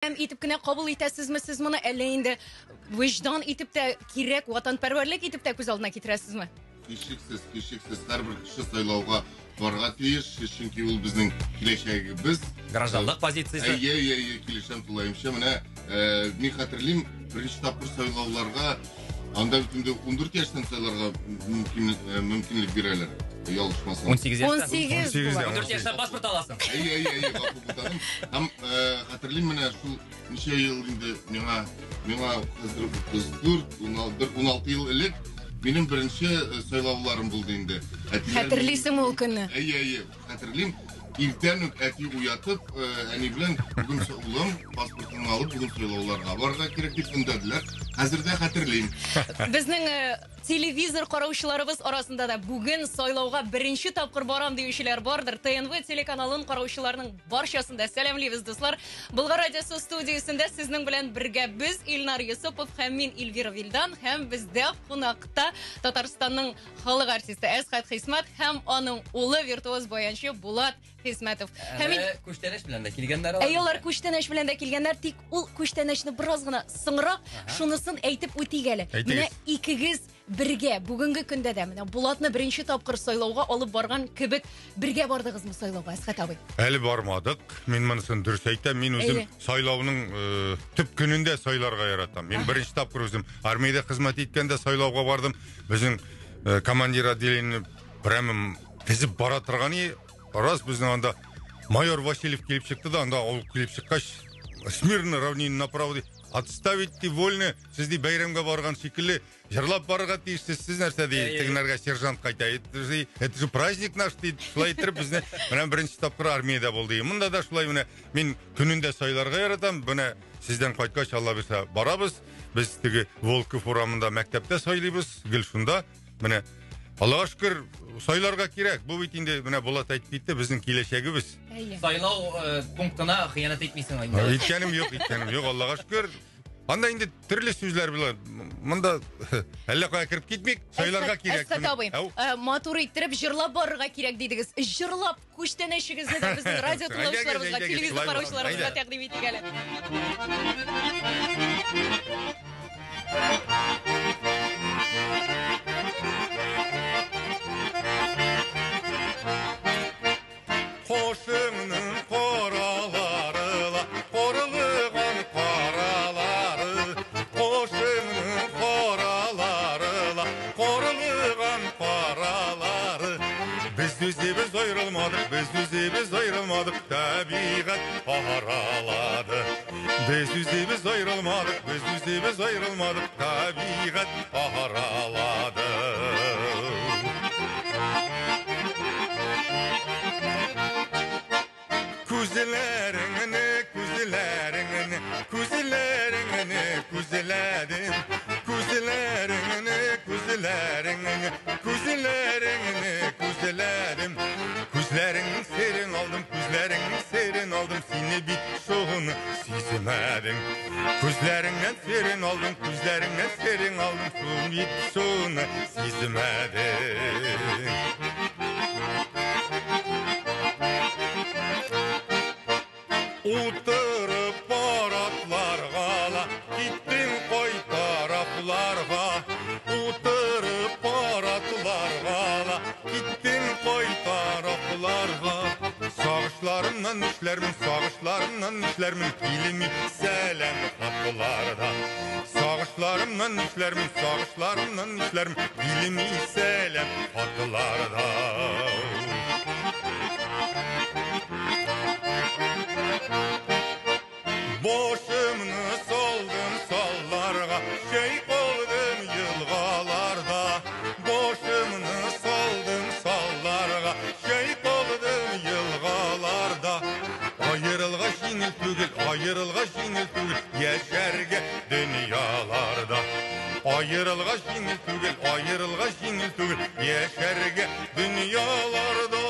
Итеп кенә кабул итәсезме сез моны, әллә инде вөҗдан итеп тә кирәк, ватанпәрвәрлек итеп тә күз алдына китерәсезме? Һичшиксез, һичшиксез, һәрбер кеше сайлауга барырга тиеш, чөнки ул безнең киләчәгебез. Гражданлык позициясе. Әйе, әйе, әйе, килешәм тулаемча. Менә мин хәтерлим, беренче тапкыр сайлауларга анда бит инде 14 яшьтән сайларга мөмкин, мөмкинлек бирәләр. Ялгышмасам. 18 яшьтән. 18 була. 14 яшьтән паспорт аласың. Әйе, әйе, әйе, гафу бутадым. Һәм хәтерлим менә шул ничә ел инде миңа хәзер 34, 16, 16 ел элек минем беренче сайлауларым булды инде. Хәтерлисеңме ул көнне? Әйе, әйе, хәтерлим. Иртән үк әти уятып, әни белән бүген улым паспортыңны алып, бүген сайлауларга барырга кирәк дип өндәделәр. Хәзер дә хәтерлим. Безнең телевизор караучыларыбыз арасында да бүген сайлауга беренче тапкыр барам диючеләр бардыр. ТНВ телеканалын караучыларның барчасын да сәламлибез, дуслар. Болгар радиосы студиясендә сезнең белән бергә без Илнар Йосыпов һәм мин Эльвира Вилдан һәм бездә кунакта Татарстанның халык артисты Әсхәт Хисмәт һәм аның улы виртуоз баянчы Булат Хисмәтов. Һәм күчтәнәч белән дә килгәннәр алар. Әй, алар күчтәнәч белән дә килгәннәр, тик ул күчтәнәчне бераз гына соңрак шунысын әйтеп үтик әле. Менә икегез бергә бүгенге көндә дә менә Булатны беренче тапкыр сайлауга алып барган кебек бергә бардыгызмы сайлауга, Әсхәт абый? Әле бармадык. Мин монысын дөрес әйтәм. Мин үзем сайлауның төп көнендә сайларга яратам. Мин беренче тапкыр үзем армиядә хезмәт иткәндә сайлауга бардым. Безнең командир отделение прямо тезеп бара торган и раз безнең анда майор Васильев килеп чыкты да, анда ул килеп чыккач, смирно равнин направо ди, отставить ди, вольно, сез ди бәйрәмгә барган шикелле җырлап барырга тиешсез, сез нәрсә ди, тегенәргә сержант кайта, это же праздник наш ди, шулай иттереп безне менә беренче тапкыр армиядә булды. Монда да шулай менә мин көнендә сайларга яратам, менә сездән кайткач, Алла бирсә, барабыз. Без теге Волков урамында мәктәптә сайлыйбыз, гел шунда. Менә Аллага шөкер, сайларга кирәк. Бу бит инде менә Булат әйтеп китте, безнең киләчәгебез. Сайлау пунктына хыянәт итмисең инде. Иткәнем юк, иткәнем юк, Аллага шөкер. Анда инде төрле сүзләр була. Монда әллә кая кереп китмик, сайларга кирәк. Әсхәт абый, матур иттереп җырлап барырга кирәк дидегез. Җырлап күчтәнәчегезне дә безнең радио тыңлаучыларыбызга, телевизор караучыларыбызга тәкъдим итик әле. Кошыңның каралары ла, корылыган каралары. Кошыңның каралары ла, корылыган каралары. Без үзебез аерылмадык, без үзебез аерылмадык, табигать аралады. Без үзебез аерылмадык, без үзебез аерылмадык, табигать аралады. Күзләреңне, күзләреңне, күзләреңне күзләдем. Күзләреңне, күзләреңне, күзләреңне күзләдем. Күзләреңнең серен алдым, күзләреңнең серен алдым, сине бит шуны сизмәдең. Күзләреңнән серен алдым, күзләреңнән серен алдым, шуны бит шуны сизмәдең. Утырып паратларга ла, киттең кай тарафларга. Утырып паратларга ла, киттең кай тарафларга. Сагышларымнан нишләрмен, сагышларымнан нишләрмен, килми сәлам хатларда. Сагышларымнан нишләрмен, сагышларымнан нишләрмен, килми сәлам хатларда. Башымны салдым салларга, чайкалдым елгаларда. Башымны салдым салларга, чайкалдым елгаларда. Аерылгач җиңел түгел, аерылгач җиңел түгел, яшәргә дөньяларда. Аерылгач җиңел түгел, аерылгач җиңел түгел, яшәргә дөньяларда.